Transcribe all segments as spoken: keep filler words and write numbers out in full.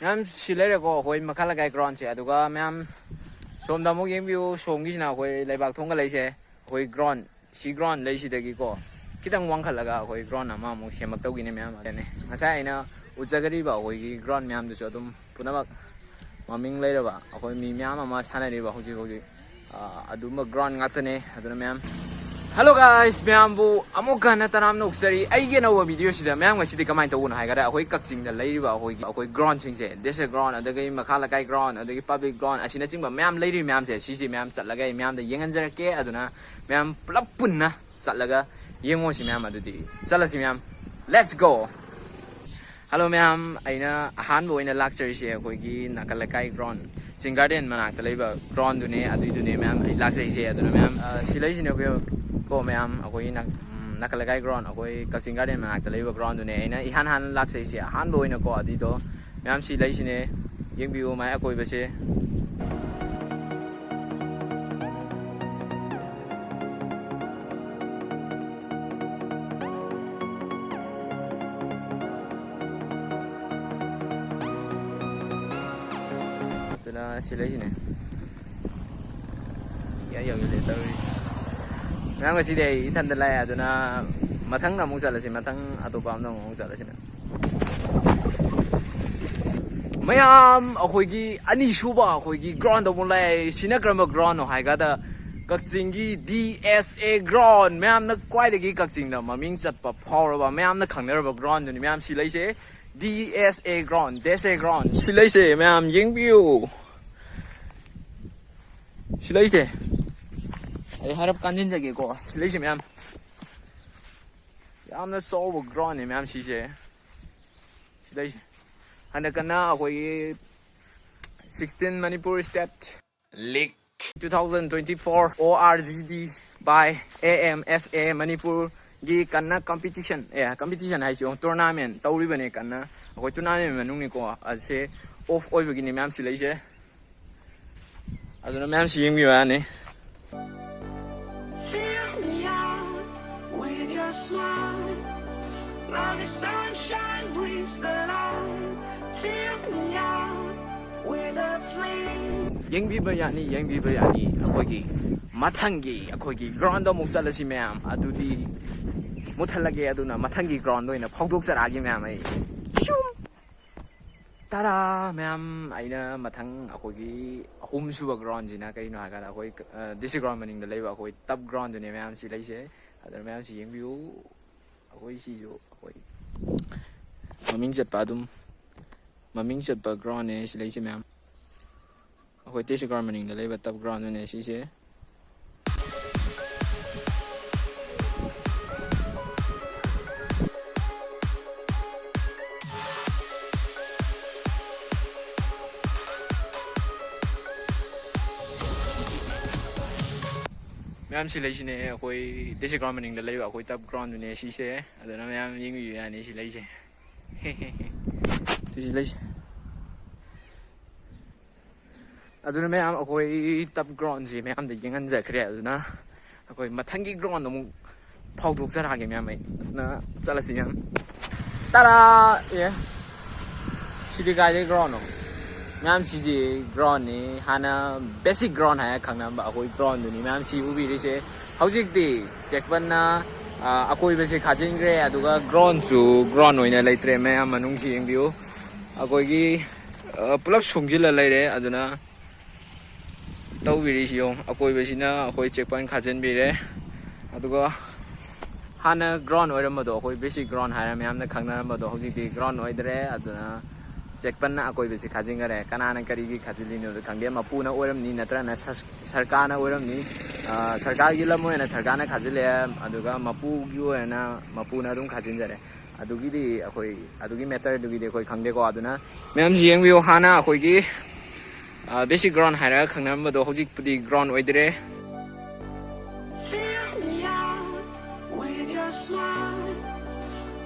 ꯃꯌꯥꯝ ꯁꯤ ꯂꯩꯔꯦꯀꯣ, ꯑꯩꯈꯣꯏ ꯃꯈꯥ ꯂꯩꯀꯥꯏ ꯒ꯭ꯔꯥꯎꯟꯁꯦ꯫ ꯑꯗꯨꯒ ꯃꯌꯥꯝ ꯁꯣꯝꯗ ꯑꯃꯨꯛ ꯌꯦꯡꯕꯤꯌꯨ, ꯁꯣꯝꯒꯤꯁꯤꯅ ꯑꯩꯈꯣꯏ ꯂꯩꯕꯥꯛ ꯊꯣꯡꯒ ꯂꯩꯁꯦ꯫ ꯑꯩꯈꯣꯏ ꯒ꯭ꯔꯥꯎꯟ, ꯁꯤ ꯒ꯭ꯔꯥꯎꯟ ꯂꯩꯁꯤꯗꯒꯤꯀꯣ ꯈꯤꯇꯪ ꯋꯥꯡꯈꯠꯂꯒ ꯑꯩꯈꯣꯏ ꯒ꯭ꯔꯥꯎꯟ ꯑꯃ ꯑꯃꯨꯛ ꯁꯦꯝꯃꯛꯇꯧꯒꯤꯅꯦ ꯃꯌꯥꯝ꯫ ꯑꯗꯨꯅꯦ ꯉꯁꯥꯏ ꯑꯩꯅ ꯎꯠꯆꯈ꯭ꯔꯤꯕ ꯑꯩꯈꯣꯏꯒꯤ ꯒ꯭ꯔꯥꯎꯟ ꯃꯌꯥꯝꯗꯨꯁꯨ ꯑꯗꯨꯝ ꯄꯨꯝꯅꯃꯛ ꯃꯃꯤꯡ ꯂꯩꯔꯕ ꯑꯩꯈꯣꯏ ꯃꯤ ꯃꯌꯥꯝ ꯑꯃ ꯁꯥꯟꯅꯔꯤꯕ ꯍꯧꯖꯤꯛ ꯍꯧꯖꯤꯛ, ꯑ, ꯑꯗꯨꯝꯕ ꯒ꯭ꯔꯥꯎꯟ ꯉꯥꯛꯇꯅꯦ꯫ ꯑꯗꯨꯅ ꯃꯌꯥꯝ, hello guys, ꯃꯌꯥꯝꯕꯨ ꯑꯃꯨꯛꯀ ꯍꯟꯅ ꯇꯔꯥꯝꯅ ꯑꯣꯛꯆꯔꯤ꯫ ꯑꯩꯒꯤ ꯑꯅꯧꯕ ꯚꯤꯗꯤꯑꯣꯁꯤꯗ ꯃꯌꯥꯝ ꯉꯁꯤꯗꯤ ꯀꯃꯥꯏꯅ ꯇꯧꯕꯅꯣ ꯍꯥꯏꯔꯒ ꯑꯩꯈꯣꯏ ꯀꯛꯆꯤꯡꯗ ꯂꯩꯔꯤꯕ ꯑꯩꯈꯣꯏꯒꯤ, ꯑꯩꯈꯣꯏ ꯒ꯭ꯔꯥꯎꯟꯁꯤꯡꯁꯦ, ꯗꯦꯁ ꯒ꯭ꯔꯥꯎꯟ, ꯑꯗꯒꯤ ꯃꯈꯥ ꯂꯩꯀꯥꯏ ꯒ꯭ꯔꯥꯎꯟ, ꯑꯗꯒꯤ ꯄꯕ꯭ꯂꯤꯛ ꯒ꯭ꯔꯥꯎꯟ ꯑꯁꯤꯅꯆꯤꯡꯕ ꯃꯌꯥꯝ ꯂꯩꯔꯤ ꯃꯌꯥꯝꯁꯦ, ꯁꯤꯁꯦ ꯃꯌꯥꯝ ꯆꯠꯂꯒ ꯑꯩ ꯃꯌꯥꯝꯗ ꯌꯦꯡꯍꯟꯖꯔꯛꯀꯦ꯫ ꯑꯗꯨꯅ ꯃꯌꯥꯝ ꯄꯨꯂꯞ ꯄꯨꯟꯅ ꯆꯠꯂꯒ ꯌꯦꯡꯉꯣꯁꯤ ꯃꯌꯥꯝ꯫ ꯑꯗꯨꯗꯤ ꯆꯠꯂꯁꯤ ꯃꯌꯥꯝ, let's go꯫ Hello ꯃꯌꯥꯝ, ꯑꯩꯅ ꯑꯍꯥꯟꯕ ꯑꯣꯏꯅ ꯂꯥꯛꯆꯔꯤꯁꯦ ꯑꯩꯈꯣꯏꯒꯤ ꯅꯥꯀꯜ ꯂꯩꯀꯥꯏ ꯒ꯭ꯔꯥꯎꯟ, ꯆꯤꯡ ꯒꯥꯔꯗꯦꯟ ꯃꯅꯥꯛꯇ ꯂꯩꯕ ꯒ꯭ꯔꯥꯎꯟꯗꯨꯅꯦ, ꯑꯗꯨꯏꯗꯨꯅꯦ ꯃꯌꯥꯝ ꯑꯩ ꯂꯥꯛꯆꯩꯁꯦ꯫ ꯑꯗꯨꯅ ꯃꯌꯥꯝ, ꯑ, ꯁꯤ ꯂꯩꯁꯤꯅꯦ ꯑꯩꯈꯣꯏ ꯀꯣ ꯃꯌꯥꯝ, ꯑꯩꯈꯣꯏꯒꯤ ꯅꯥꯛ-, ꯎꯝ, ꯅꯥꯀꯜ ꯂꯩꯀꯥꯏ ꯒ꯭ꯔꯥꯎꯟ, ꯑꯩꯈꯣꯏ ꯀꯛꯆꯤꯡ ꯒꯥꯔꯗꯦꯟ ꯃꯅꯥꯛꯇ ꯂꯩꯕ ꯒ꯭ꯔꯥꯎꯟꯗꯨꯅꯦ ꯑꯩꯅ ꯏꯍꯥꯟ ꯍꯥꯟꯅ ꯂꯥꯛꯆꯩꯁꯦ ꯑꯍꯥꯟꯕ ꯑꯣꯏꯅꯀꯣ꯫ ꯑꯗꯨꯏꯗꯣ ꯃꯌꯥꯝ ꯁꯤ ꯂꯩꯁꯤꯅꯦ, ꯌꯦꯡꯕꯤꯌꯨ ꯃꯥꯏ ꯑꯀꯣꯏꯕꯁꯦ꯫ ꯑꯗꯨꯅ ꯁꯤ ꯂꯩꯁꯤꯅꯦ꯫ ꯌꯥꯏ ꯌꯥꯏ ꯂꯩ ꯇꯧꯔꯤꯁꯦ꯫ ꯃꯌꯥꯝ ꯉꯁꯤꯗꯤ ꯑꯩ ꯏꯊꯟꯗ ꯂꯥꯛꯑꯦ, ꯑꯗꯨꯅ ꯃꯊꯪꯗ ꯑꯃꯨꯛ ꯆꯠꯂꯁꯤ, ꯃꯊꯪ ꯑꯇꯣꯞꯄ ꯑꯃꯗ ꯑꯃꯨꯛ ꯆꯠꯂꯁꯤꯅ꯫ ꯃꯌꯥꯝ ꯑꯩꯈꯣꯏꯒꯤ ꯑꯅꯤꯁꯨꯕ ꯑꯩꯈꯣꯏꯒꯤ ꯒ꯭ꯔꯥꯎꯟꯗ ꯑꯃꯨꯛ ꯂꯥꯛꯑꯦ꯫ ꯁꯤꯅ ꯀꯔꯝꯕ ꯒ꯭ꯔꯥꯎꯟꯅꯣ ꯍꯥꯏꯀꯥꯟꯗ ꯀꯛꯆꯤꯡꯒꯤ ꯗꯤ ꯑꯦꯁ ꯑꯦ ꯒ꯭ꯔꯥꯎꯟ, ꯃꯌꯥꯝꯅ ꯈ꯭ꯋꯥꯏꯗꯒꯤ ꯀꯛꯆꯤꯡꯗ ꯃꯃꯤꯡ ꯆꯠꯄ ꯐꯥꯎꯔꯕ, ꯃꯌꯥꯝꯅ ꯈꯪꯅꯔꯕ ꯒ꯭ꯔꯥꯎꯟꯗꯨꯅꯤ ꯃꯌꯥꯝ ꯁꯤ ꯂꯩꯁꯦ꯫ ꯗꯤ ꯑꯦꯁ ꯑꯦ ꯒ꯭ꯔꯥꯎꯟ, ꯗꯦꯁ ꯑꯦ ꯒ꯭ꯔꯥꯎꯟ꯫ ꯁꯤ ꯂꯩꯁꯦ ꯃꯌꯥꯝ ꯌꯦꯡꯕꯤꯌꯨ꯫ ꯁꯤ ꯂꯩꯁꯦ ꯑꯩ ꯍꯥꯏꯔꯞ ꯀꯥꯟꯁꯤꯟꯖꯒꯦꯀꯣ꯫ ꯁꯤ ꯂꯩꯁꯦ ꯃꯌꯥꯝ ꯌꯥꯝꯅ ꯆꯥꯎꯕ ꯒ꯭ꯔꯥꯎꯟꯅꯤ ꯃꯌꯥꯝ ꯁꯤꯁꯦ꯫ ꯁꯤ ꯂꯩꯁꯦ ꯍꯟꯗꯛ ꯀꯟꯅ ꯑꯩꯈꯣꯏꯒꯤ sixteen Manipur State League two thousand twenty-four O R G D by A M F A ꯃꯅꯤꯄꯨꯔꯒꯤ ꯀꯟꯅ ꯀꯝꯄꯤꯇꯤꯁꯟ, ꯑꯦ, ꯀꯝꯄꯤꯇꯤꯁꯟ ꯍꯥꯏꯁꯤ ꯇꯣꯔꯅꯥꯃꯦꯟ ꯇꯧꯔꯤꯕꯅꯦ ꯀꯟꯅ꯫ ꯑꯩꯈꯣꯏ ꯇꯣꯔꯅꯥꯃꯦꯟ ꯃꯅꯨꯡꯅꯤꯀꯣ, ꯑꯁꯦ ꯑꯣꯐ ꯑꯣꯏꯕꯒꯤꯅꯤ ꯃꯌꯥꯝ ꯁꯤ ꯂꯩꯁꯦ꯫ ꯑꯗꯨꯅ ꯃꯌꯥꯝꯁꯤ ꯌꯦꯡꯕꯤꯌꯨ ꯌꯥꯅꯤ꯫ Fill me out with your smile. Now the sunshine brings the light. Fill ꯌꯦꯡꯕꯤꯕ ꯌꯥꯅꯤ, ꯌꯦꯡꯕꯤꯕ ꯌꯥꯅꯤ꯫ ꯑꯩꯈꯣꯏꯒꯤ ꯃꯊꯪꯒꯤ ꯑꯩꯈꯣꯏꯒꯤ ground ꯑꯃꯨꯛ ꯆꯠꯂꯁꯤ ꯃꯌꯥꯝ꯫ ꯑꯗꯨꯗꯤ ꯃꯨꯠꯊꯠꯂꯒꯦ, ꯑꯗꯨꯅ ꯃꯊꯪꯒꯤ ground ꯑꯣꯏꯅ ꯐꯥꯎꯗꯣꯛꯆꯔꯛꯑꯒꯦ ꯃꯌꯥꯝ꯫ ꯑꯩ ꯁꯨꯝ ꯇꯔꯥ ꯃꯌꯥꯝ꯫ ꯑꯩꯅ ꯃꯊꯪ ꯑꯩꯈꯣꯏꯒꯤ ꯑꯍꯨꯝꯁꯨꯕ groundꯁꯤꯅ ꯀꯩꯅꯣ ꯍꯥꯏꯔꯀꯥꯟꯗ ꯑꯩꯈꯣꯏ, ꯑ, DC ground ꯃꯅꯤꯡꯗ ꯂꯩꯕ ꯑꯩꯈꯣꯏ turf groundꯗꯨꯅꯦ ꯃꯌꯥꯝꯁꯤ ꯂꯩꯁꯦ꯫ ꯑꯗꯨꯅ ꯃꯌꯥꯝꯁꯤ ꯌꯦꯡꯕꯤꯌꯨ꯫ ꯑꯩꯈꯣꯏ ꯁꯤꯁꯨ ꯑꯩꯈꯣꯏ ꯃꯃꯤꯡ ꯆꯠꯄ ꯑꯗꯨꯝ, ꯃꯃꯤꯡ ꯆꯠꯄ groundꯅꯦ ꯁꯤ ꯂꯩꯁꯦ ꯃꯌꯥꯝ꯫ ꯑꯩꯈꯣꯏ DC ground ꯃꯅꯤꯡꯗ ꯂꯩꯕ turf groundꯗꯨꯅꯦ ꯁꯤꯁꯦ꯫ ꯃꯌꯥꯝ ꯁꯤ ꯂꯩꯁꯤꯅꯦ ꯑꯩꯈꯣꯏ DC ground ꯃꯅꯤꯡꯗ ꯂꯩꯕ ꯑꯩꯈꯣꯏ turf groundꯗꯨꯅꯦ ꯁꯤꯁꯦ꯫ ꯑꯗꯨꯅ ꯃꯌꯥꯝ ꯌꯦꯡꯕꯤꯕ ꯌꯥꯅꯤ ꯁꯤ ꯂꯩꯁꯦ꯫ ꯁꯤꯁꯤ ꯂꯩꯁꯦ꯫ ꯑꯗꯨꯅ ꯃꯌꯥꯝ ꯑꯩꯈꯣꯏ turf groundꯁꯤ ꯃꯌꯥꯝꯗ ꯌꯦꯡꯍꯟꯖꯈ꯭ꯔꯦ꯫ ꯑꯗꯨꯅ ꯑꯩꯈꯣꯏ ꯃꯊꯪꯒꯤ ground ꯑꯃꯨꯛ ꯐꯥꯎꯗꯣꯛꯆꯔꯛꯑꯒꯦ ꯃꯌꯥꯝ꯫ ꯑꯩ ꯑꯗꯨꯅ ꯆꯠꯂꯁꯤ ꯃꯌꯥꯝ꯫ ꯇꯔꯥ! ꯑꯦ, ꯁꯤꯗꯤ ꯀꯥꯏꯗꯩ groundꯅꯣ? ꯃꯌꯥꯝ, ꯁꯤꯁꯤ groundꯅꯤ꯫ ꯍꯥꯟꯅ basic ground ꯍꯥꯏꯔ ꯈꯪꯅꯔꯝꯕ ꯑꯩꯈꯣꯏ groundꯗꯨꯅꯤ ꯃꯌꯥꯝ ꯁꯤ ꯎꯕꯤꯔꯤꯁꯦ꯫ ꯍꯧꯖꯤꯛꯇꯤ ꯆꯦꯛꯄꯟꯅ, ꯑ, ꯑꯀꯣꯏꯕꯁꯦ ꯈꯥꯖꯤꯟꯈ꯭ꯔꯦ, ꯑꯗꯨꯒ groundꯁꯨ ground ꯑꯣꯏꯅ ꯂꯩꯇ꯭ꯔꯦ꯫ ꯃꯌꯥꯝ ꯃꯅꯨꯡꯁꯤ ꯌꯦꯡꯕꯤꯌꯨ꯫ ꯑꯩꯈꯣꯏꯒꯤ, ꯑ, ꯄꯨꯂꯞ ꯁꯣꯡꯖꯤꯜꯂ ꯂꯩꯔꯦ꯫ ꯑꯗꯨꯅ ꯇꯧꯕꯤꯔꯤꯁꯤ ꯌꯦꯡꯉꯨ, ꯑꯀꯣꯏꯕꯁꯤꯅ ꯑꯩꯈꯣꯏ ꯆꯦꯛꯄꯟ ꯈꯥꯖꯤꯟꯕꯤꯔꯦ꯫ ꯑꯗꯨꯒ ꯍꯥꯟꯅ ground ꯑꯣꯏꯔꯝꯕꯗꯣ, ꯑꯩꯈꯣꯏ basic ground ꯍꯥꯏꯔ ꯃꯌꯥꯝꯅ ꯈꯪꯅꯔꯝꯕꯗꯣ, ꯍꯧꯖꯤꯛꯇꯤ ground ꯑꯣꯏꯗ꯭ꯔꯦ꯫ ꯑꯗꯨꯅ ꯆꯦꯛꯄꯟꯅ ꯑꯀꯣꯏꯕꯁꯤ ꯈꯥꯖꯤꯟꯈꯔꯦ꯫ ꯀꯅꯥꯅ ꯀꯔꯤꯒꯤ ꯈꯥꯖꯤꯜꯂꯤꯅꯣꯗꯤ ꯈꯪꯗꯦ꯫ ꯃꯄꯨꯅ ꯑꯣꯏꯔꯝꯅꯤ, ꯅꯠꯇ꯭ꯔꯒꯅ ꯁꯔ-, ꯁꯔꯀꯥꯔꯅ ꯑꯣꯏꯔꯝꯅꯤ꯫ ꯑ, ꯁꯔꯀꯥꯔꯒꯤ ꯂꯝ ꯑꯣꯏꯅ ꯁꯔꯀꯥꯔꯅ ꯈꯥꯖꯤꯜꯂꯦ, ꯑꯗꯨꯒ ꯃꯄꯨꯒꯤ ꯑꯣꯏꯅ ꯃꯄꯨꯅ ꯑꯗꯨꯝ ꯈꯥꯖꯤꯟꯖꯔꯦ꯫ ꯑꯗꯨꯒꯤꯗꯤ ꯑꯩꯈꯣꯏ, ꯑꯗꯨꯒꯤ matterꯗꯨꯒꯤꯗꯤ ꯑꯩꯈꯣꯏ ꯈꯪꯗꯦꯀꯣ꯫ ꯑꯗꯨꯅ ꯃꯌꯥꯝꯁꯤ ꯌꯦꯡꯕꯤꯌꯨ, ꯍꯥꯟꯅ ꯑꯩꯈꯣꯏꯒꯤ, ꯑ, basic ground ꯍꯥꯏꯔꯒ ꯈꯪꯅꯔꯝꯕꯗꯣ ꯍꯧꯖꯤꯛꯄꯨꯗꯤ ground ꯑꯣꯏꯗ꯭ꯔꯦ꯫ Fill me up with your smile,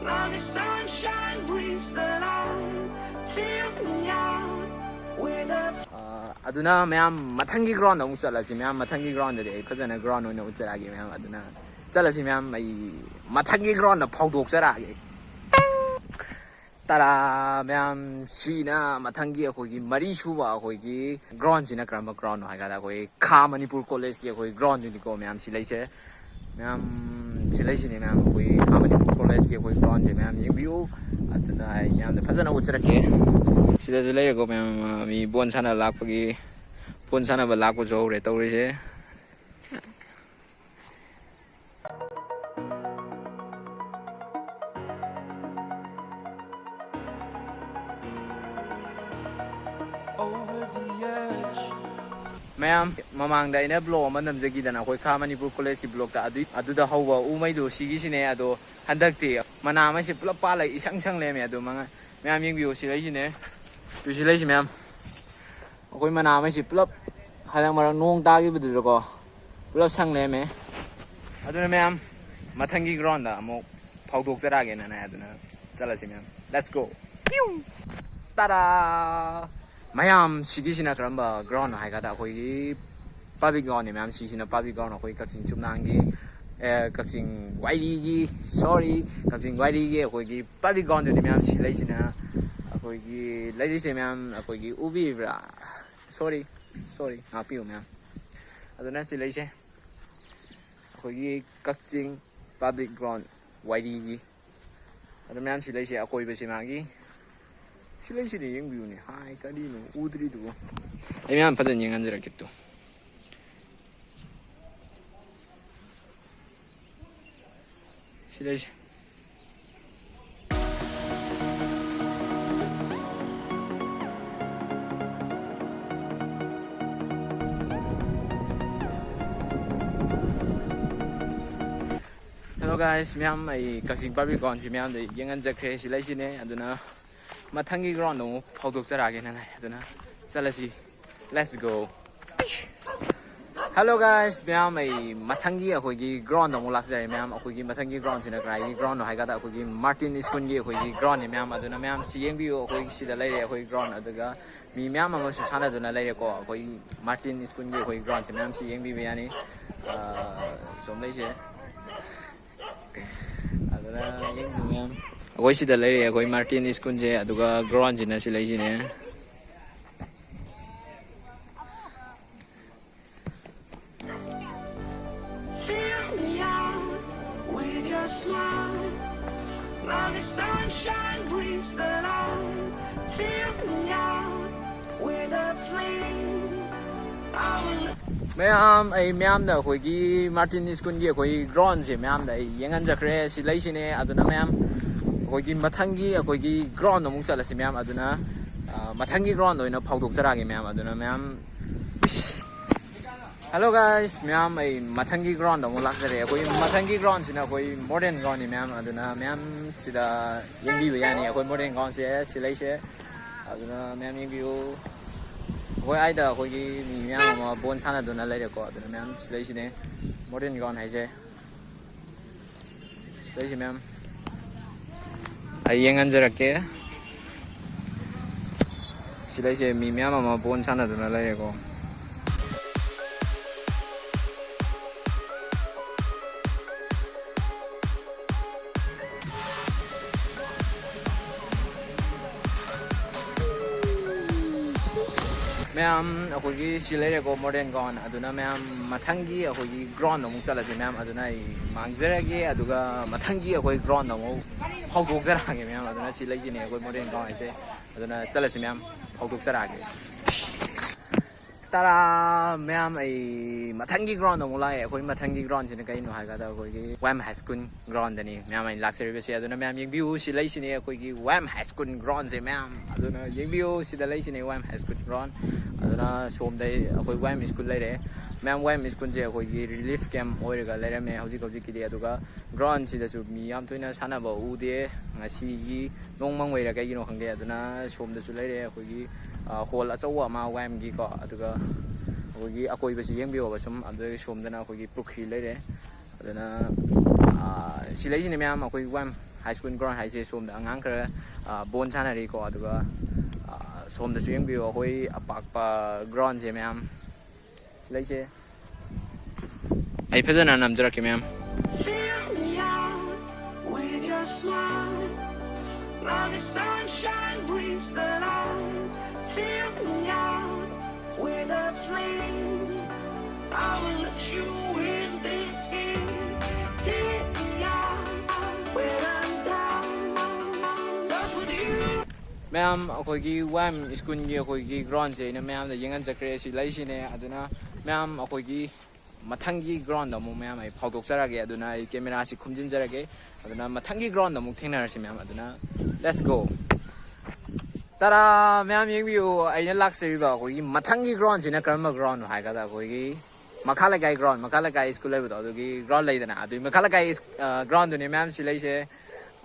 like the sunshine brings the light. Fill me up with a ꯑ, ꯑꯗꯨꯅ ꯃꯌꯥꯝ ꯃꯊꯪꯒꯤ groundꯗ ꯑꯃꯨꯛ ꯆꯠꯂꯁꯤ ꯃꯌꯥꯝ꯫ ꯃꯊꯪꯒꯤ groundꯗꯗꯤ ꯑꯩ ꯐꯖꯅ ground ꯑꯣꯏꯅ ꯎꯠꯆꯔꯛꯑꯒꯦ ꯃꯌꯥꯝ꯫ ꯑꯗꯨꯅ ꯆꯠꯂꯁꯤ ꯃꯌꯥꯝ, ꯑꯩ ꯃꯊꯪꯒꯤ groundꯗ ꯐꯥꯎꯗꯣꯛꯆꯔꯛꯑꯒꯦ꯫ ꯇꯔꯥ! ꯃꯌꯥꯝ, ꯁꯤꯅ ꯃꯊꯪꯒꯤ ꯑꯩꯈꯣꯏꯒꯤ ꯃꯔꯤ ꯁꯨꯕ ꯑꯩꯈꯣꯏꯒꯤ ground ꯁꯤꯅ ꯀꯔꯝꯕ ground ꯅꯣ ꯍꯥꯏ ꯀꯥꯟꯗ, ꯑꯩꯈꯣꯏ ꯈꯥ ꯃꯅꯤꯄꯨꯔ college ꯀꯤ ꯑꯩꯈꯣꯏ ground ꯗꯨꯅꯤꯀꯣ ꯃꯌꯥꯝ ꯁꯤ ꯂꯩꯁꯦ꯫ ꯃꯌꯥꯝ, ꯁꯤ ꯂꯩꯁꯤꯅꯦ ꯃꯌꯥꯝ, ꯑꯩꯈꯣꯏ ꯈꯥ ꯃꯅꯤꯄꯨꯔ college ꯀꯤ ꯑꯩꯈꯣꯏ ground ꯁꯦ ꯃꯌꯥꯝ ꯌꯦꯡꯕꯤꯌꯨ꯫ ꯑꯗꯨꯅ ꯑꯩ ꯃꯌꯥꯝꯗ ꯐꯖꯅ ꯎꯠꯆꯔꯛꯀꯦ꯫ ꯁꯤꯗꯁꯨ ꯂꯩꯔꯦꯀꯣ ꯃꯌꯥꯝ, ꯃꯤ ꯕꯣꯜ ꯁꯥꯟꯅ ꯂꯥꯛꯄꯒꯤ, ꯕꯣꯜ ꯁꯥꯟꯅꯕ ꯂꯥꯛꯄꯁꯨ ꯍꯧꯔꯦ ꯇꯧꯔꯤꯁꯦ꯫ Over the edge. ꯃꯌꯥꯝ, ꯃꯃꯥꯡꯗ ꯑꯩꯅ vlog ꯑꯃ ꯅꯝꯖꯈꯤꯗꯅ, ꯑꯩꯈꯣꯏ ꯈꯥ ꯃꯅꯤꯄꯨꯔ college ꯀꯤ vlog ꯇ, ꯑꯗꯨꯏ, ꯑꯗꯨꯗ ꯍꯧꯕ ꯎꯃꯩꯗꯣ ꯁꯤꯒꯤꯁꯤꯅꯦ꯫ ꯑꯗꯣ ꯍꯟꯗꯛꯇꯤ ꯃꯅꯥ ꯑꯃꯁꯤ ꯄꯨꯂꯞ ꯄꯥꯜꯂꯒ ꯏꯁꯪ ꯁꯪ ꯂꯩꯔꯝꯃꯦ꯫ ꯑꯗꯣ ꯃꯉꯥ-, ꯃꯌꯥꯝ ꯌꯦꯡꯕꯤꯌꯨ, ꯁꯤ ꯂꯩꯁꯤꯅꯦ꯫ ꯇꯨ, ꯁꯤ ꯂꯩꯁꯤ ꯃꯌꯥꯝ꯫ ꯑꯩꯈꯣꯏ ꯃꯅꯥ ꯑꯃꯁꯤ ꯄꯨꯂꯞ ꯍꯟꯗꯛ ꯃꯔꯛ ꯅꯣꯡ ꯇꯥꯈꯤꯕꯗꯨꯗꯀꯣ ꯄꯨꯂꯞ ꯁꯪ ꯂꯩꯔꯝꯃꯦ꯫ ꯑꯗꯨꯅ ꯃꯌꯥꯝ, ꯃꯊꯪꯒꯤ ground ꯗ ꯑꯃꯨꯛ ꯐꯥꯎꯗꯣꯛꯆꯔꯛꯑꯒꯦꯅꯅꯦ꯫ ꯑꯗꯨꯅ ꯆꯠꯂꯁꯤ ꯃꯌꯥꯝ, let's go꯫ ꯇꯔꯥ! ꯃꯌꯥꯝ, ꯁꯤꯒꯤꯁꯤꯅ ꯀꯔꯝꯕ ground ꯅꯣ ꯍꯥꯏ ꯀꯥꯟꯗ, ꯑꯩꯈꯣꯏꯒꯤ public ground ꯅꯤ ꯃꯌꯥꯝ꯫ ꯁꯤꯁꯤꯅ public ground, ꯑꯩꯈꯣꯏ ꯀꯛꯆꯤꯡ ꯆꯨꯝꯅꯥꯡꯒꯤ, ꯑꯦ, ꯀꯛꯆꯤꯡ ꯋꯥꯏꯔꯤꯒꯤ, sorry, ꯀꯛꯆꯤꯡ ꯋꯥꯏꯔꯤꯒꯤ ꯑꯩꯈꯣꯏꯒꯤ public ground ꯗꯨꯅꯤ ꯃꯌꯥꯝ꯫ ꯁꯤ ꯂꯩꯁꯤꯅ ꯑꯩꯈꯣꯏꯒꯤ ꯂꯩꯔꯤꯁꯦ ꯃꯌꯥꯝ, ꯑꯩꯈꯣꯏꯒꯤ ꯎꯕꯤꯕ꯭ꯔꯥ? Sorry, sorry, ꯉꯥꯛꯄꯤꯌꯨ ꯃꯌꯥꯝ꯫ ꯑꯗꯨꯅ ꯁꯤ ꯂꯩꯁꯦ ꯑꯩꯈꯣꯏꯒꯤ ꯀꯛꯆꯤꯡ public ground ꯋꯥꯏꯔꯤꯒꯤ꯫ ꯑꯗꯨ ꯃꯌꯥꯝ ꯁꯤ ꯂꯩꯁꯦ ꯑꯀꯣꯏꯕꯁꯤ ꯃꯥꯒꯤ꯫ ꯁꯤ ꯂꯩꯁꯤꯗꯤ ꯌꯦꯡꯕꯤꯌꯨꯅꯦ꯫ ꯍꯥꯏ, ꯀꯔꯤꯅꯣ ꯎꯗ꯭ꯔꯤꯗꯨꯕꯨ? ꯑꯩ ꯃꯌꯥꯝ ꯐꯖꯅ ꯌꯦꯡꯍꯟꯖꯔꯛꯀꯦ ꯇꯨ꯫ ꯁꯤ ꯂꯩꯁꯦ꯫ Hello guys, ꯃꯌꯥꯝ, ꯑꯩ ꯀꯛꯆꯤꯡ public ground ꯁꯤ ꯃꯌꯥꯝꯗ ꯌꯦꯡꯍꯟꯖꯈ꯭ꯔꯦ꯫ ꯁꯤ ꯂꯩꯁꯤꯅꯦ꯫ ꯑꯗꯨꯅ ꯃꯊꯪꯒꯤ ground ꯗ ꯑꯃꯨꯛ ꯐꯥꯎꯗꯣꯛꯆꯔꯛꯑꯒꯦꯅ ꯂꯩ꯫ ꯑꯗꯨꯅ ꯆꯠꯂꯁꯤ꯫ Let's go꯫ Hello guys, ꯃꯌꯥꯝ, ꯑꯩ ꯃꯊꯪꯒꯤ ꯑꯩꯈꯣꯏꯒꯤ ground ꯗ ꯑꯃꯨꯛ ꯂꯥꯛꯆꯔꯦ ꯃꯌꯥꯝ꯫ ꯑꯩꯈꯣꯏꯒꯤ ꯃꯊꯪꯒꯤ ground ꯁꯤꯅ ꯀꯗꯥꯏꯒꯤ ground ꯅꯣ ꯍꯥꯏ ꯀꯥꯟꯗ, ꯑꯩꯈꯣꯏꯒꯤ Martin School ꯒꯤ ꯑꯩꯈꯣꯏꯒꯤ ground ꯅꯤ ꯃꯌꯥꯝ꯫ ꯑꯗꯨꯅ ꯃꯌꯥꯝ ꯁꯤ ꯌꯦꯡꯕꯤꯌꯨ, ꯑꯩꯈꯣꯏ ꯁꯤꯗ ꯂꯩꯔꯦ ꯑꯩꯈꯣꯏ ground꯫ ꯑꯗꯨꯒ ꯃꯤ ꯃꯌꯥꯝ ꯑꯃꯁꯨ ꯁꯥꯟꯅꯗꯨꯅ ꯂꯩꯔꯦꯀꯣ꯫ ꯑꯩꯈꯣꯏ Martin School ꯒꯤ ꯑꯩꯈꯣꯏ ground ꯁꯦ ꯃꯌꯥꯝ ꯁꯤ ꯌꯦꯡꯕꯤꯕ ꯌꯥꯅꯤ꯫ ꯑꯥ, ꯁꯣꯝ ꯂꯩꯁꯦ꯫ ꯑꯗꯨꯅ ꯌꯦꯡꯕꯤꯌꯨ ꯃꯌꯥꯝ꯫ ꯑꯩꯈꯣꯏ ꯁꯤꯗ ꯂꯩꯔꯦ, ꯑꯩꯈꯣꯏ ꯃꯥꯔꯇꯤꯟ ꯁ꯭ꯀꯨꯜꯁꯦ, ꯑꯗꯨꯒ ꯒ꯭ꯔꯥꯎꯟꯁꯤꯅ ꯁꯤ ꯂꯩꯁꯤꯅꯦ꯫ Fill me out with your smile. Now the sunshine brings the light. Fill me out with a flame. I will ꯃꯌꯥꯝ, ꯑꯩ ꯃꯌꯥꯝꯗ ꯑꯩꯈꯣꯏꯒꯤ ꯃꯥꯔꯇꯤꯟ ꯁ꯭ꯀꯨꯜꯒꯤ ꯑꯩꯈꯣꯏ ꯒ꯭ꯔꯥꯎꯟꯁꯦ ꯃꯌꯥꯝꯗ ꯑꯩ ꯌꯦꯡꯍꯟꯖꯈ꯭ꯔꯦ꯫ ꯁꯤ ꯂꯩꯁꯤꯅꯦ꯫ ꯑꯗꯨꯅ ꯃꯌꯥꯝ, ꯑꯩꯈꯣꯏꯒꯤ ꯃꯊꯪꯒꯤ ꯑꯩꯈꯣꯏꯒꯤ ꯒ꯭ꯔꯥꯎꯟꯗ ꯑꯃꯨꯛ ꯆꯠꯂꯁꯤ ꯃꯌꯥꯝ꯫ ꯑꯗꯨꯅ, ꯑ, ꯃꯊꯪꯒꯤ ꯒ꯭ꯔꯥꯎꯟꯗ ꯑꯣꯏꯅ ꯐꯥꯎꯗꯣꯛꯆꯔꯛꯑꯒꯦ ꯃꯌꯥꯝ꯫ ꯑꯗꯨꯅ ꯃꯌꯥꯝ, hello guys, ꯃꯌꯥꯝ, ꯑꯩ ꯃꯊꯪꯒꯤ ꯒ꯭ꯔꯥꯎꯟꯗ ꯑꯃꯨꯛ ꯂꯥꯛꯆꯔꯦ꯫ ꯑꯩꯈꯣꯏ ꯃꯊꯪꯒꯤ ꯒ꯭ꯔꯥꯎꯟꯁꯤꯅ ꯑꯩꯈꯣꯏ ꯃꯣꯗꯔꯟ ꯒ꯭ꯔꯥꯎꯟꯅꯤ ꯃꯌꯥꯝ꯫ ꯑꯗꯨꯅ ꯃꯌꯥꯝ ꯁꯤꯗ ꯌꯦꯡꯕꯤꯕ ꯌꯥꯅꯤ ꯑꯩꯈꯣꯏ ꯃꯣꯗꯔꯟ ꯒ꯭ꯔꯥꯎꯟꯁꯦ ꯁꯤ ꯂꯩꯁꯦ꯫ ꯑꯗꯨꯅ ꯃꯌꯥꯝ ꯌꯦꯡꯕꯤꯌꯨ꯫ ꯑꯩꯈꯣꯏ ꯑꯥꯏꯗ ꯑꯩꯈꯣꯏꯒꯤ ꯃꯤ ꯃꯌꯥꯝ ꯑꯃ ꯕꯣꯜ ꯁꯥꯟꯅꯗꯨꯅ ꯂꯩꯔꯦꯀꯣ꯫ ꯑꯗꯨꯅ ꯃꯌꯥꯝ ꯁꯤ ꯂꯩꯁꯤꯅꯦ ꯃꯣꯗꯔꯟ ꯒ꯭ꯔꯥꯎꯟ ꯍꯥꯏꯁꯦ꯫ ꯁꯤ ꯂꯩꯁꯤ ꯃꯌꯥꯝ꯫ ꯑꯩ ꯌꯦꯡꯍꯟꯖꯔꯛꯀꯦ꯫ ꯁꯤꯗꯩꯁꯦ ꯃꯤ ꯃꯌꯥꯝ ꯑꯃ ꯕꯣꯜ ꯁꯥꯟꯅꯗꯨꯅ ꯂꯩꯔꯦꯀꯣ꯫ ꯃꯌꯥꯝ, ꯑꯩꯈꯣꯏꯒꯤ ꯁꯤ ꯂꯩꯔꯦꯀꯣ, ꯃꯣꯗꯔꯟ ꯒ꯭ꯔꯥꯎꯟ꯫ ꯑꯗꯨꯅ ꯃꯌꯥꯝ, ꯃꯊꯪꯒꯤ ꯑꯩꯈꯣꯏꯒꯤ ꯒ꯭ꯔꯥꯎꯟꯗ ꯑꯃꯨꯛ ꯆꯠꯂꯁꯤ ꯃꯌꯥꯝ꯫ ꯑꯗꯨꯅ ꯑꯩ ꯃꯥꯡꯖꯔꯒꯦ, ꯑꯗꯨꯒ ꯃꯊꯪꯒꯤ ꯑꯩꯈꯣꯏ ꯒ꯭ꯔꯥꯎꯟꯗ ꯑꯃꯨꯛ ꯐꯥꯎꯗꯣꯛꯆꯔꯛꯑꯒꯦ ꯃꯌꯥꯝ꯫ ꯑꯗꯨꯅ ꯁꯤ ꯂꯩꯁꯤꯅꯦ ꯑꯩꯈꯣꯏ ꯃꯣꯗꯔꯟ ꯒ꯭ꯔꯥꯎꯟ ꯍꯥꯏꯁꯦ꯫ ꯑꯗꯨꯅ ꯆꯠꯂꯁꯤ ꯃꯌꯥꯝ, ꯐꯥꯎꯗꯣꯛꯆꯔꯛꯑꯒꯦ꯫ ꯇꯔꯥ! ꯃꯌꯥꯝ, ꯑꯩ ꯃꯊꯪꯒꯤ ꯒ꯭ꯔꯥꯎꯟꯗ ꯑꯃꯨꯛ ꯂꯥꯛꯑꯦ꯫ ꯑꯩꯈꯣꯏ ꯃꯊꯪꯒꯤ ꯒ꯭ꯔꯥꯎꯟꯁꯤꯅ ꯀꯩꯅꯣ ꯍꯥꯏ ꯀꯥꯟꯗ, ꯑꯩꯈꯣꯏꯒꯤ ꯋꯥꯏ ꯑꯦꯝ ꯍꯥꯏ ꯁ꯭ꯀꯨꯜ ꯒ꯭ꯔꯥꯎꯟꯗꯅꯤ ꯃꯌꯥꯝ ꯑꯩꯅ ꯂꯥꯛꯆꯔꯤꯕꯁꯦ꯫ ꯑꯗꯨꯅ ꯃꯌꯥꯝ ꯌꯦꯡꯕꯤꯌꯨ, ꯁꯤ ꯂꯩꯁꯤꯅꯦ ꯑꯩꯈꯣꯏꯒꯤ ꯋꯥꯏ ꯑꯦꯝ ꯍꯥꯏ ꯁ꯭ꯀꯨꯜ ꯒ꯭ꯔꯥꯎꯟꯁꯦ ꯃꯌꯥꯝ꯫ ꯑꯗꯨꯅ ꯌꯦꯡꯕꯤꯌꯨ, ꯁꯤꯗ ꯂꯩꯁꯤꯅꯦ ꯋꯥꯏ ꯑꯦꯝ ꯍꯥꯏ ꯁ꯭ꯀꯨꯜ ꯒ꯭ꯔꯥꯎꯟ꯫ ꯑꯗꯨꯅ ꯁꯣꯝꯗ ꯑꯩꯈꯣꯏ ꯋꯥꯏ ꯑꯦꯝ ꯁ꯭ꯀꯨꯜ ꯂꯩꯔꯦ꯫ ꯃꯌꯥꯝ, ꯋꯥꯏ ꯑꯦꯝ ꯁ꯭ꯀꯨꯜꯁꯦ ꯑꯩꯈꯣꯏꯒꯤ ꯔꯤꯂꯤꯐ ꯀꯦꯝꯞ ꯑꯣꯏꯔꯒ ꯂꯩꯔꯝꯃꯦ ꯍꯧꯖꯤꯛ ꯍꯧꯖꯤꯛꯀꯤꯗꯤ꯫ ꯑꯗꯨꯒ ꯒ꯭ꯔꯥꯎꯟꯁꯤꯗꯁꯨ ꯃꯤ ꯌꯥꯝ ꯇꯣꯏꯅ ꯁꯥꯟꯅꯕ ꯎꯗꯦ꯫ ꯉꯁꯤꯒꯤ ꯅꯣꯡ ꯃꯪꯕꯩꯔꯥ ꯀꯩꯒꯤꯅꯣ ꯈꯪꯗꯦ꯫ ꯑꯗꯨꯅ ꯁꯣꯝꯗꯁꯨ ꯂꯩꯔꯦ ꯑꯩꯈꯣꯏꯒꯤ, ꯑ, ꯍꯣꯜ ꯑꯆꯧꯕ ꯑꯃ ꯋꯥꯏ ꯑꯦꯝꯒꯤꯀꯣ꯫ ꯑꯗꯨꯒ ꯑꯩꯈꯣꯏꯒꯤ ꯑꯀꯣꯏꯕꯁꯤ ꯌꯦꯡꯕꯤꯌꯣꯕ ꯁꯨꯝ꯫ ꯑꯗꯨꯗꯒꯤ ꯁꯣꯝꯗꯅ ꯑꯩꯈꯣꯏꯒꯤ ꯄꯨꯈ꯭ꯔꯤ ꯂꯩꯔꯦ꯫ ꯑꯗꯨꯅ, ꯑ, ꯁꯤ ꯂꯩꯁꯤꯅꯤ ꯃꯌꯥꯝ, ꯑꯩꯈꯣꯏ ꯋꯥꯏ ꯑꯦꯝ ꯍꯥꯏ ꯁ꯭ꯀꯨꯜ ꯒ꯭ꯔꯥꯎꯟ ꯍꯥꯏꯁꯦ꯫ ꯁꯣꯝꯗ ꯑꯉꯥꯡ ꯈꯔ, ꯑ, ꯕꯣꯜ ꯁꯥꯟꯅꯔꯤꯀꯣ꯫ ꯑꯗꯨꯒ, ꯑ, ꯁꯣꯝꯗꯁꯨ ꯌꯦꯡꯕꯤꯌꯨ, ꯑꯩꯈꯣꯏ ꯑꯄꯥꯛꯄ ꯒ꯭ꯔꯥꯎꯟꯁꯦ ꯃꯌꯥꯝ꯫ ꯁꯤ ꯂꯩꯁꯦ꯫ ꯑꯩ ꯐꯖꯅ ꯅꯝꯖꯔꯛꯀꯦ ꯃꯌꯥꯝ꯫ Fill me out with your smile. Like a sunshine breeze that I fill me out with a flame. I will let you in this game. Take me out when I'm down. Just with you. ꯃꯌꯥꯝ, ꯑꯩꯈꯣꯏꯒꯤ ꯋꯥꯏ M ꯁ꯭ꯀꯨꯜꯒꯤ ꯑꯩꯈꯣꯏꯒꯤ ꯒ꯭ꯔꯥꯎꯟꯁꯦ ꯑꯩꯅ ꯃꯌꯥꯝꯗ ꯌꯦꯡꯍꯟ ꯆꯠꯈ꯭ꯔꯦ꯫ ꯁꯤ ꯂꯩꯁꯤꯅꯦ꯫ ꯑꯗꯨꯅ ꯃꯌꯥꯝ, ꯑꯩꯈꯣꯏꯒꯤ ꯃꯊꯪꯒꯤ ꯒ꯭ꯔꯥꯎꯟꯗ ꯑꯃꯨꯛ ꯃꯌꯥꯝ ꯑꯩ ꯐꯥꯎꯗꯣꯛꯆꯔꯒꯦ꯫ ꯑꯗꯨꯅ ꯑꯩ ꯀꯦꯃꯦꯔꯥꯁꯤ ꯈꯨꯝꯖꯤꯟꯖꯔꯒꯦ꯫ ꯑꯗꯨꯅ ꯃꯊꯪꯒꯤ ꯒ꯭ꯔꯥꯎꯟꯗ ꯑꯃꯨꯛ ꯊꯦꯡꯅꯔꯁꯤ ꯃꯌꯥꯝ꯫ ꯑꯗꯨꯅ let's go꯫ ꯇꯔꯥ! ꯃꯌꯥꯝ ꯌꯦꯡꯕꯤꯌꯨ, ꯑꯩꯅ ꯂꯥꯛꯆꯔꯤꯕ ꯑꯩꯈꯣꯏꯒꯤ ꯃꯊꯪꯒꯤ ꯒ꯭ꯔꯥꯎꯟꯁꯤꯅ ꯀꯔꯝꯕ ꯒ꯭ꯔꯥꯎꯟꯅꯣ ꯍꯥꯏ ꯀꯥꯟꯗ ꯑꯩꯈꯣꯏꯒꯤ ꯃꯈꯥ ꯂꯩꯀꯥꯏ ꯒ꯭ꯔꯥꯎꯟ, ꯃꯈꯥ ꯂꯩꯀꯥꯏ ꯁ꯭ꯀꯨꯜ ꯂꯩꯕꯗꯣ, ꯑꯗꯨꯒꯤ ꯒ꯭ꯔꯥꯎꯟ ꯂꯩꯗꯅ, ꯑꯗꯨꯒꯤ ꯃꯈꯥ ꯂꯩꯀꯥꯏ, ꯑ, ꯒ꯭ꯔꯥꯎꯟꯗꯨꯅꯤ ꯃꯌꯥꯝ ꯁꯤ ꯂꯩꯁꯦ꯫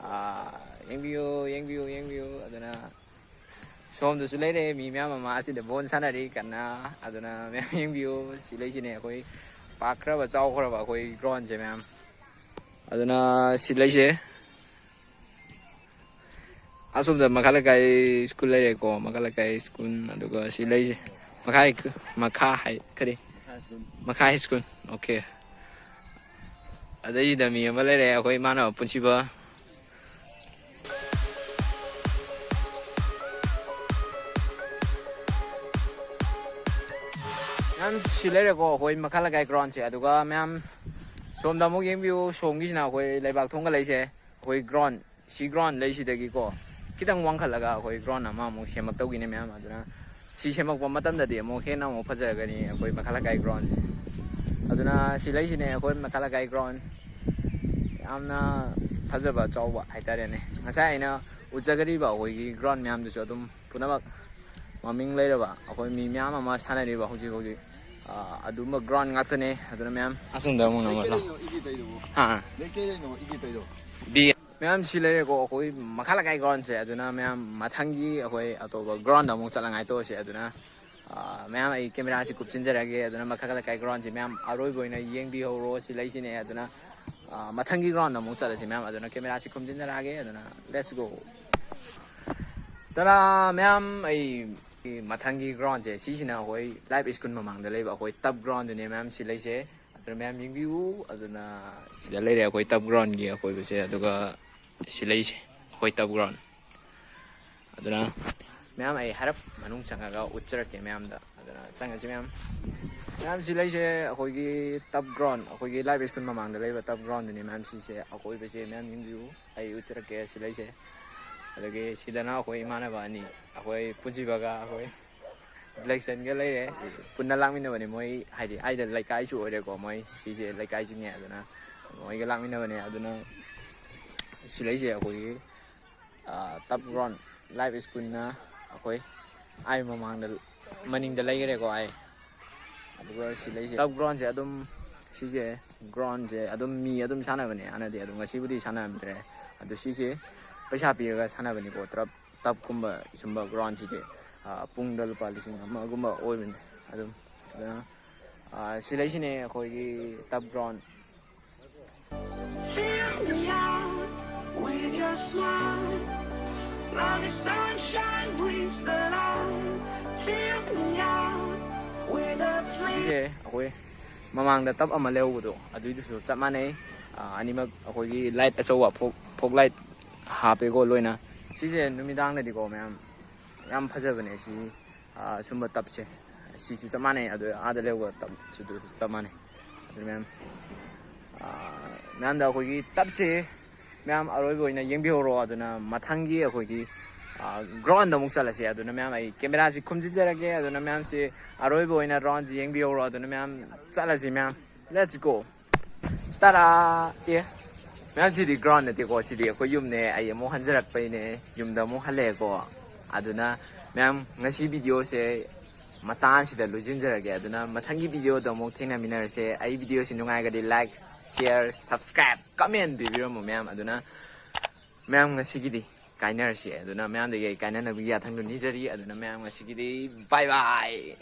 ꯑ, ꯌꯦꯡꯕꯤꯌꯨ, ꯌꯦꯡꯕꯤꯌꯨ, ꯌꯦꯡꯕꯤꯌꯨ꯫ ꯑꯗꯨꯅ ꯁꯣꯝꯗꯁꯨ ꯂꯩꯔꯦ ꯃꯤ ꯃꯌꯥꯝ ꯑꯃ ꯑꯁꯤꯗ ꯕꯣꯜ ꯁꯥꯟꯅꯔꯤ ꯀꯟꯅ꯫ ꯑꯗꯨꯅ ꯃꯌꯥꯝ ꯌꯦꯡꯕꯤꯌꯨ꯫ ꯁꯤ ꯂꯩꯁꯤꯅꯦ ꯑꯩꯈꯣꯏ ꯄꯥꯛꯈ꯭ꯔꯕ, ꯆꯥꯎꯈ꯭ꯔꯕ ꯑꯩꯈꯣꯏ ꯒ꯭ꯔꯥꯎꯟꯁꯦ ꯃꯌꯥꯝ꯫ ꯑꯗꯨꯅ ꯁꯤ ꯂꯩꯁꯦ꯫ ꯑꯁꯣꯝꯗ ꯃꯈꯥ ꯂꯩꯀꯥꯏ ꯁ꯭ꯀꯨꯜ ꯂꯩꯔꯦꯀꯣ, ꯃꯈꯥ ꯂꯩꯀꯥꯏ ꯁ꯭ꯀꯨꯜ꯫ ꯑꯗꯨꯒ ꯁꯤ ꯂꯩꯁꯦ ꯃꯈꯥ ꯍꯥꯏ-, ꯃꯈꯥ ꯍꯥꯏ-, ꯀꯔꯤ? ꯃꯈꯥ ꯍꯥꯏ ꯁ꯭ꯀꯨꯜ꯫ ꯑꯣꯀꯦ꯫ ꯑꯗꯩꯁꯤꯗ ꯃꯤ ꯑꯃ ꯂꯩꯔꯦ, ꯑꯩꯈꯣꯏ ꯏꯃꯥꯟꯅꯕ ꯄꯨꯟꯁꯤꯕ꯫ ꯃꯌꯥꯝ ꯁꯤ ꯂꯩꯔꯦꯀꯣ, ꯑꯩꯈꯣꯏ ꯃꯈꯥ ꯂꯩꯀꯥꯏ ꯒ꯭ꯔꯥꯎꯟꯁꯦ꯫ ꯑꯗꯨꯒ ꯃꯌꯥꯝ ꯁꯣꯝꯗ ꯑꯃꯨꯛ ꯌꯦꯡꯕꯤꯌꯨ, ꯁꯣꯝꯒꯤꯁꯤꯅ ꯑꯩꯈꯣꯏ ꯂꯩꯕꯥꯛ ꯊꯣꯡꯒ ꯂꯩꯁꯦ꯫ ꯑꯩꯈꯣꯏ ꯒ꯭ꯔꯥꯎꯟ, ꯁꯤ ꯒ꯭ꯔꯥꯎꯟ ꯂꯩꯁꯤꯗꯒꯤꯀꯣ ꯈꯤꯇꯪ ꯋꯥꯡꯈꯠꯂꯒ ꯑꯩꯈꯣꯏ ꯒ꯭ꯔꯥꯎꯟ ꯑꯃ ꯑꯃꯨꯛ ꯁꯦꯝꯃꯛꯇꯧꯒꯤꯅꯦ ꯃꯌꯥꯝ꯫ ꯑꯗꯨꯅ ꯁꯤ ꯁꯦꯝꯃꯛꯄ ꯃꯇꯝꯗꯗꯤ ꯑꯃꯨꯛ ꯍꯦꯟꯅ ꯑꯃꯨꯛ ꯐꯖꯔꯒꯅꯤ ꯑꯩꯈꯣꯏ ꯃꯈꯥ ꯂꯩꯀꯥꯏ ꯒ꯭ꯔꯥꯎꯟꯁꯦ꯫ ꯑꯗꯨꯅ ꯁꯤ ꯂꯩꯁꯤꯅꯦ ꯑꯩꯈꯣꯏ ꯃꯈꯥ ꯂꯩꯀꯥꯏ ꯒ꯭ꯔꯥꯎꯟ꯫ ꯌꯥꯝꯅ ꯐꯖꯕ, ꯆꯥꯎꯕ ꯍꯥꯏꯇꯥꯔꯦꯅꯦ꯫ ꯉꯁꯥꯏ ꯑꯩꯅ ꯎꯠꯆꯒꯔꯤꯕ ꯑꯩꯈꯣꯏꯒꯤ ꯒ꯭ꯔꯥꯎꯟ ꯃꯌꯥꯝꯗꯨꯁꯨ ꯑꯗꯨꯝ ꯄꯨꯝꯅꯃꯛ ꯃꯃꯤꯡ ꯂꯩꯔꯕ ꯑꯩꯈꯣꯏ ꯃꯤ ꯃꯌꯥꯝ ꯑꯃ ꯁꯥꯟꯅꯔꯤꯕ ꯍꯧꯖꯤꯛ ꯍꯧꯖꯤꯛ, ꯑ, ꯑꯗꯨꯝꯕ ꯒ꯭ꯔꯥꯎꯟ ꯉꯥꯛꯇꯅꯦ꯫ ꯑꯗꯨꯅ ꯃꯌꯥꯝ ꯑꯁꯣꯝꯗ ꯑꯃꯨꯛ ꯅꯝꯃꯣ꯫ ꯀꯩꯗꯩꯅꯣ ꯏꯗꯤ ꯇꯩꯗꯨꯕꯨ? ꯍꯥ? ꯅꯪ ꯀꯩꯗꯩꯅꯣ ꯏꯗꯤ ꯇꯩꯗꯣ? ꯕꯤ꯫ ꯃꯌꯥꯝ ꯁꯤ ꯂꯩꯔꯦꯀꯣ, ꯑꯩꯈꯣꯏ ꯃꯈꯥ ꯂꯩꯀꯥꯏ ꯒ꯭ꯔꯥꯎꯟꯁꯦ꯫ ꯑꯗꯨꯅ ꯃꯌꯥꯝ ꯃꯊꯪꯒꯤ ꯑꯩꯈꯣꯏ ꯑꯇꯣꯞꯄ ꯒ꯭ꯔꯥꯎꯟꯗ ꯑꯃꯨꯛ ꯆꯠꯂꯉꯥꯏ ꯇꯧꯔꯁꯦ꯫ ꯑꯗꯨꯅ, ꯑ, ꯃꯌꯥꯝ ꯑꯩ ꯀꯦꯃꯦꯔꯥꯁꯤ ꯀꯨꯞꯁꯤꯟꯖꯔꯒꯦ꯫ ꯑꯗꯨꯅ ꯃꯈꯥ ꯂꯩꯀꯥꯏ ꯒ꯭ꯔꯥꯎꯟꯁꯦ ꯃꯌꯥꯝ ꯑꯔꯣꯏꯕ ꯑꯣꯏꯅ ꯌꯦꯡꯕꯤꯍꯧꯔꯣ꯫ ꯁꯤ ꯂꯩꯁꯤꯅꯦ꯫ ꯑꯗꯨꯅ, ꯑ, ꯃꯊꯪꯒꯤ ꯒ꯭ꯔꯥꯎꯟꯗ ꯑꯃꯨꯛ ꯆꯠꯂꯁꯤ ꯃꯌꯥꯝ꯫ ꯑꯗꯨꯅ ꯀꯦꯃꯦꯔꯥꯁꯤ ꯈꯨꯝꯖꯤꯟꯖꯔꯛꯑꯒꯦ꯫ ꯑꯗꯨꯅ let's go꯫ ꯇꯔꯥ! ꯃꯌꯥꯝ, ꯑꯩ ꯃꯊꯪꯒꯤ ꯒ꯭ꯔꯥꯎꯟꯁꯦ ꯁꯤꯁꯤꯅ ꯑꯩꯈꯣꯏ ꯂꯥꯏꯐ ꯁ꯭ꯀꯨꯜ ꯃꯃꯥꯡꯗ ꯂꯩꯕ ꯑꯩꯈꯣꯏ ꯇꯞ ꯒ꯭ꯔꯥꯎꯟꯗꯨꯅꯦ ꯃꯌꯥꯝ꯫ ꯁꯤ ꯂꯩꯁꯦ꯫ ꯑꯗꯨꯅ ꯃꯌꯥꯝ ꯌꯦꯡꯕꯤꯌꯨ꯫ ꯑꯗꯨꯅ ꯁꯤꯗ ꯂꯩꯔꯦ ꯑꯩꯈꯣꯏ ꯇꯞ ꯒ꯭ꯔꯥꯎꯟꯒꯤ ꯑꯀꯣꯏꯕꯁꯦ꯫ ꯑꯗꯨꯒ ꯁꯤ ꯂꯩꯁꯦ꯫ ꯑꯩꯈꯣꯏ ꯇꯞ ꯒ꯭ꯔꯥꯎꯟ꯫ ꯑꯗꯨꯅ ꯃꯌꯥꯝ, ꯑꯩ ꯍꯥꯏꯔꯞ ꯃꯅꯨꯡ ꯆꯪꯉꯒ ꯎꯠꯆꯔꯛꯀꯦ ꯃꯌꯥꯝꯗ꯫ ꯑꯗꯨꯅ ꯆꯪꯉꯁꯤ ꯃꯌꯥꯝ꯫ ꯃꯌꯥꯝ, ꯁꯤ ꯂꯩꯁꯦ ꯑꯩꯈꯣꯏꯒꯤ ꯇꯞ ꯒ꯭ꯔꯥꯎꯟ, ꯑꯩꯈꯣꯏꯒꯤ ꯂꯥꯏꯐ ꯁ꯭ꯀꯨꯜ ꯃꯃꯥꯡꯗ ꯂꯩꯕ ꯇꯞ ꯒ꯭ꯔꯥꯎꯟꯗꯨꯅꯤ ꯃꯌꯥꯝ꯫ ꯁꯤꯁꯦ ꯑꯀꯣꯏꯕꯁꯦ ꯃꯌꯥꯝ ꯌꯦꯡꯕꯤꯌꯨ, ꯑꯩ ꯎꯠꯆꯔꯛꯀꯦ ꯁꯤ ꯂꯩꯁꯦ꯫ ꯑꯗꯒꯤ ꯁꯤꯗꯅ ꯑꯩꯈꯣꯏ ꯏꯃꯥꯟꯅꯕ ꯑꯅꯤ, ꯑꯩꯈꯣꯏ ꯄꯨꯟꯁꯤꯕꯒ ꯑꯩꯈꯣꯏ ꯕ꯭ꯂꯦꯛꯁꯟꯒ ꯂꯩꯔꯦ꯫ ꯄꯨꯟꯅ ꯂꯥꯛꯃꯤꯟꯅꯕꯅꯦ ꯃꯣꯏ, ꯍꯥꯏꯗꯤ ꯑꯩꯗ ꯂꯩꯀꯥꯏꯁꯨ ꯑꯣꯏꯔꯦꯀꯣ꯫ ꯃꯣꯏ ꯁꯤꯁꯦ ꯂꯩꯀꯥꯏꯁꯤꯡꯅꯦ, ꯑꯗꯨꯅ ꯃꯣꯏꯒ ꯂꯥꯛꯃꯤꯟꯅꯕꯅꯦ꯫ ꯑꯗꯨꯅ ꯁꯤ ꯂꯩꯁꯦ ꯑꯩꯈꯣꯏꯒꯤ ꯇꯞ ꯒ꯭ꯔꯥꯎꯟ ꯂꯥꯏꯐ ꯁ꯭ꯀꯨꯜꯅ ꯑꯩꯈꯣꯏ ꯑꯩ ꯃꯃꯥꯡꯗ, ꯃꯅꯤꯡꯗ ꯂꯩꯈꯔꯦꯀꯣ꯫ ꯑꯩ ꯑꯗꯨꯒ ꯁꯤ ꯂꯩꯁꯦ ꯇꯞ ꯒ꯭ꯔꯥꯎꯟꯁꯦ ꯑꯗꯨꯝ, ꯁꯤꯁꯦ ꯒ꯭ꯔꯥꯎꯟꯁꯦ ꯑꯗꯨꯝ ꯃꯤ ꯑꯗꯨꯝ ꯁꯥꯟꯅꯕꯅꯦ ꯍꯥꯟꯅꯗꯤ, ꯑꯗꯣ ꯉꯁꯤꯕꯨꯗꯤ ꯁꯥꯟꯅꯔꯝꯗ꯭ꯔꯦ꯫ ꯑꯗꯣ ꯁꯤꯁꯦ ꯄꯩꯁꯥ ꯄꯤꯔꯒ ꯁꯥꯟꯅꯕꯅꯤꯀꯣ꯫ ꯇꯞ ꯇꯞꯀꯨꯝꯕ ꯁꯨꯝꯕ ꯒ꯭ꯔꯥꯎꯟꯁꯤꯗꯤ ꯄꯨꯡꯗ ꯂꯨꯄꯥ ꯂꯤꯁꯤꯡ ꯑꯃꯒꯨꯝꯕ ꯑꯣꯏꯕꯅꯦ꯫ ꯑꯗꯨꯝ ꯑꯗꯨꯅ ꯁꯤ ꯂꯩꯁꯤꯅꯦ ꯑꯩꯈꯣꯏꯒꯤ ꯇꯞ ground. Fill me out with your smile. Now the sunshine brings the light. Fill me out with a flame. ꯁꯤꯁꯦ ꯑꯩꯈꯣꯏ ꯃꯃꯥꯡꯗ ꯇꯞ ꯑꯃ ꯂꯩꯍꯧꯕꯗꯣ, ꯑꯗꯨꯏꯗꯨꯁꯨ ꯆꯞ ꯃꯥꯟꯅꯩ꯫ ꯑꯅꯤꯃꯛ ꯑꯩꯈꯣꯏꯒꯤ ꯂꯥꯏꯠ ꯑꯆꯧꯕ, ꯐꯣꯛ ꯐꯣꯛ ꯂꯥꯏꯠ ꯍꯥꯞꯄꯦꯀꯣ ꯂꯣꯏꯅ꯫ ꯁꯤꯁꯦ ꯅꯨꯃꯤꯗꯥꯡꯗꯗꯤꯀꯣ ꯃꯌꯥꯝ, ꯌꯥꯝ ꯐꯖꯕꯅꯦ ꯁꯤ꯫ ꯁꯨꯝꯕ ꯇꯞꯁꯦ ꯁꯤꯁꯨ ꯆꯞ ꯃꯥꯟꯅꯩ꯫ ꯑꯗꯨ ꯑꯥꯗ ꯂꯩꯍꯧꯕ ꯇꯞꯁꯨ ꯑꯗꯨꯁꯨ ꯆꯞ ꯃꯥꯟꯅꯩ꯫ ꯑꯗꯨ ꯃꯌꯥꯝ, ꯃꯌꯥꯝꯗ ꯑꯩꯈꯣꯏꯒꯤ ꯇꯞꯁꯦ ꯃꯌꯥꯝ ꯑꯔꯣꯏꯕ ꯑꯣꯏꯅ ꯌꯦꯡꯕꯤꯍꯧꯔꯣ꯫ ꯑꯗꯨꯅ ꯃꯊꯪꯒꯤ ꯑꯩꯈꯣꯏꯒꯤ ꯒ꯭ꯔꯥꯎꯟꯗ ꯑꯃꯨꯛ ꯆꯠꯂꯁꯦ꯫ ꯑꯗꯨꯅ ꯃꯌꯥꯝ, ꯑꯩ ꯀꯦꯃꯦꯔꯥꯁꯤ ꯈꯨꯝꯖꯤꯟꯖꯔꯒꯦ꯫ ꯑꯗꯨꯅ ꯃꯌꯥꯝꯁꯤ ꯑꯔꯣꯏꯕ ꯑꯣꯏꯅ ꯔꯥꯎꯟꯁꯤ ꯌꯦꯡꯕꯤꯍꯧꯔꯣ꯫ ꯑꯗꯨꯅ ꯃꯌꯥꯝ, ꯆꯠꯂꯁꯤ ꯃꯌꯥꯝ꯫ Let's go. ꯇꯔꯥ! ꯑꯦ, ꯃꯌꯥꯝ, ꯁꯤꯗꯤ ꯒ꯭ꯔꯥꯎꯟ ꯅꯠꯇꯦꯀꯣ, ꯁꯤꯗꯤ ꯑꯩꯈꯣꯏ ꯌꯨꯝꯅꯦ꯫ ꯑꯩ ꯑꯃꯨꯛ ꯍꯟꯖꯔꯛꯄꯩꯅꯦ, ꯌꯨꯝꯗ ꯑꯃꯨꯛ ꯍꯜꯂꯛꯑꯦꯀꯣ꯫ ꯑꯗꯨꯅ ꯃꯌꯥꯝ, ꯉꯁꯤ ꯚꯤꯗꯤꯑꯣꯁꯦ ꯃꯇꯥꯡꯁꯤꯗ ꯂꯣꯏꯁꯤꯟꯖꯔꯒꯦ꯫ ꯑꯗꯨꯅ ꯃꯊꯪꯒꯤ ꯚꯤꯗꯤꯑꯣꯗ ꯑꯃꯨꯛ ꯊꯦꯡꯅꯃꯤꯟꯅꯔꯁꯦ꯫ ꯑꯩ ꯚꯤꯗꯤꯑꯣꯁꯤ ꯅꯨꯡꯉꯥꯏꯔꯒꯗꯤ like, share, subscribe, comment ꯄꯤꯕꯤꯔꯝꯃꯣ ꯃꯌꯥꯝ꯫ ꯑꯗꯨꯅ ꯃꯌꯥꯝ, ꯉꯁꯤꯒꯤꯗꯤ ꯀꯥꯏꯅꯔꯁꯤ꯫ ꯑꯗꯨꯅ ꯃꯌꯥꯝꯗꯒꯤ ꯑꯩ ꯀꯥꯏꯅꯅꯕꯒꯤ ꯌꯥꯊꯪꯗꯣ ꯅꯤꯖꯔꯤ꯫ ꯑꯗꯨꯅ ꯃꯌꯥꯝ, ꯉꯁꯤꯒꯤꯗꯤ bye bye꯫